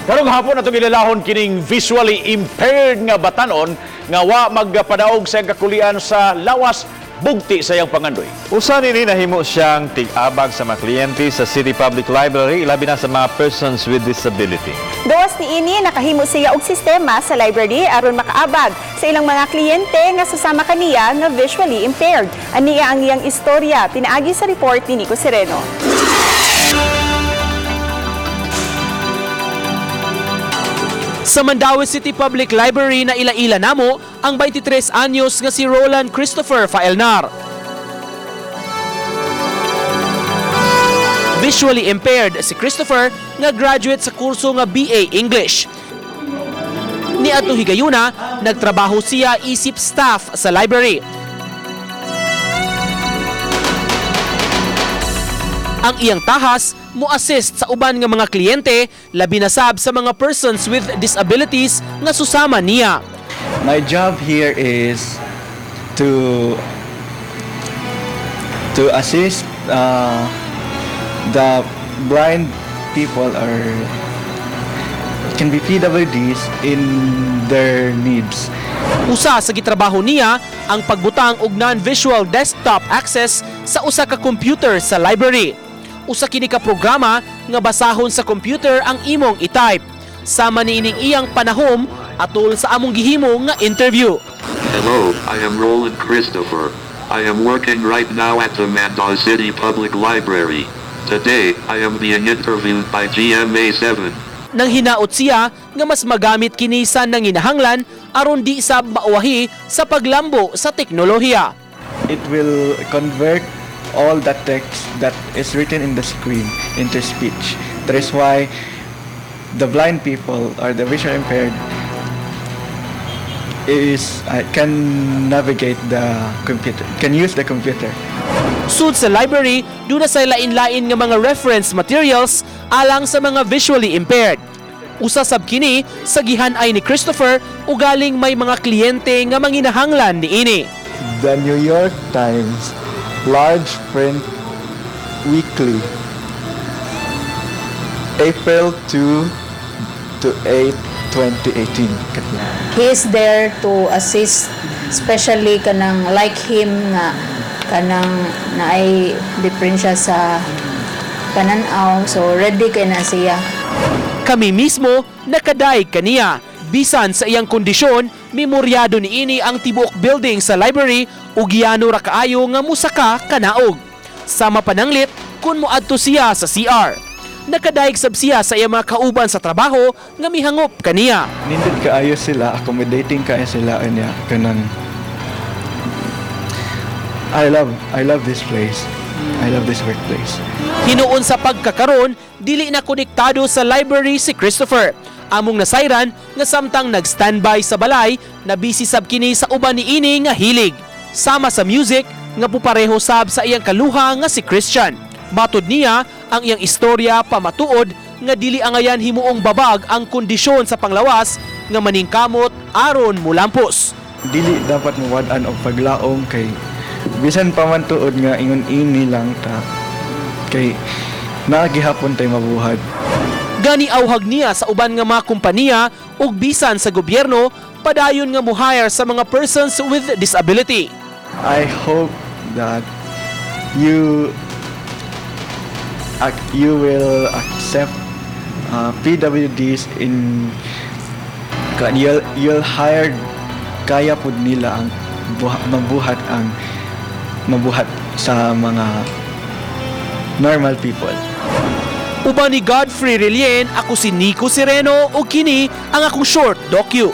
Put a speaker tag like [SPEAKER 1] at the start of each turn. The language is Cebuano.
[SPEAKER 1] Karong hapon atong ilalahon kining visually impaired nga batanon nga wa magpadaog sa iyang kakulian sa lawas bugti sa iyang pangandoy.
[SPEAKER 2] Usa nini nahimo siyang tig-abag sa mga kliyente sa City Public Library, ilabi na sa mga persons with disability.
[SPEAKER 3] Gawas niini, nakahimo siya og sistema sa library aron makaabag sa ilang mga kliyente nga susama kaniya nga visually impaired. Ania ang iyang istorya pinaagi sa report ni Nico Sereno.
[SPEAKER 4] Sa Mandaue City Public Library na ila-ila namo ang 23 anyos nga si Roland Christopher Faelnar. Visually impaired si Christopher nga graduate sa kurso nga BA English. Niadto higayuna, nagtrabaho siya isip staff sa library. Ang iyang tahas mo-assist sa uban nga mga kliyente, labi na sab sa mga persons with disabilities nga susama niya.
[SPEAKER 5] My job here is to assist the blind people or can be PWDs in their needs.
[SPEAKER 4] Usa sa gitrabaho niya ang pagbutang og non-visual desktop access sa usa ka computer sa library. Usa kini ka programa nga basahon sa computer ang imong i-type. Sama niining iyang panahom atol sa among gihimo nga interview.
[SPEAKER 6] Hello, I am Roland Christopher. I am working right now at the Mandaue City Public Library. Today, I am being interviewed by GMA7.
[SPEAKER 4] Nang hinaot siya nga mas magamit kini sa nanginahanglan aron di sab mauwahi sa paglambo sa teknolohiya.
[SPEAKER 5] It will convert all the text that is written in the screen into speech. That is why the blind people or the visually impaired is can navigate the computer, can use the computer.
[SPEAKER 4] Sud sa library, duna sa lain-lain nga mga reference materials alang sa mga visually impaired. Usa sab kini sa gihan-ay ni Christopher ugaling may mga kliyente nga manginahanglan niini.
[SPEAKER 5] The New York Times Large Print Weekly, April 2 to 8, 2018.
[SPEAKER 7] He is there to assist, especially kanang like him nga kanang naay diferensya sa pananaw, so ready kay na siya.
[SPEAKER 4] Kami mismo nakadaig kaniya. Bisan sa iyang kondisyon, memoryado niini ang tibuok building sa library ug giyano ra kaayo nga musaka kanaog. Sama pananglit kun moadto siya sa CR. Nakadaig sab siya sa iyang mga kauban sa trabaho nga mihangop kaniya.
[SPEAKER 5] Nindot kaayo sila, accommodating kaayo sila unya kanang I love this place. I love this workplace.
[SPEAKER 4] Hinuon sa pagkakaron, dili na konektado sa library si Christopher. Among nasayran nga samtang nag-standby sa balay, nabisi sab kini sa uban niini nga hilig. Sama sa music nga pupareho sab sa iyang kaluha nga si Christian. Matod niya ang iyang istorya pamatuod nga dili angayan himuong babag ang kondisyon sa panglawas nga maningkamot aron mulampos.
[SPEAKER 5] Dili dapat mawad-an og paglaom kay bisan pa man tuod nga ingon ini lang ta kay naa gihapon tay mabuhat.
[SPEAKER 4] Gani awhag niya sa uban nga mga kompanya ug bisan sa gobyerno padayon nga mo-hire sa mga persons with disability.
[SPEAKER 5] I hope that you will accept PWDs in you'll hire, kaya pud nila ang mabuhat ang mabuhat sa mga normal people.
[SPEAKER 4] Uban ni Godfrey Relien, ako si Nico Sereno ug kini ang akong short docu.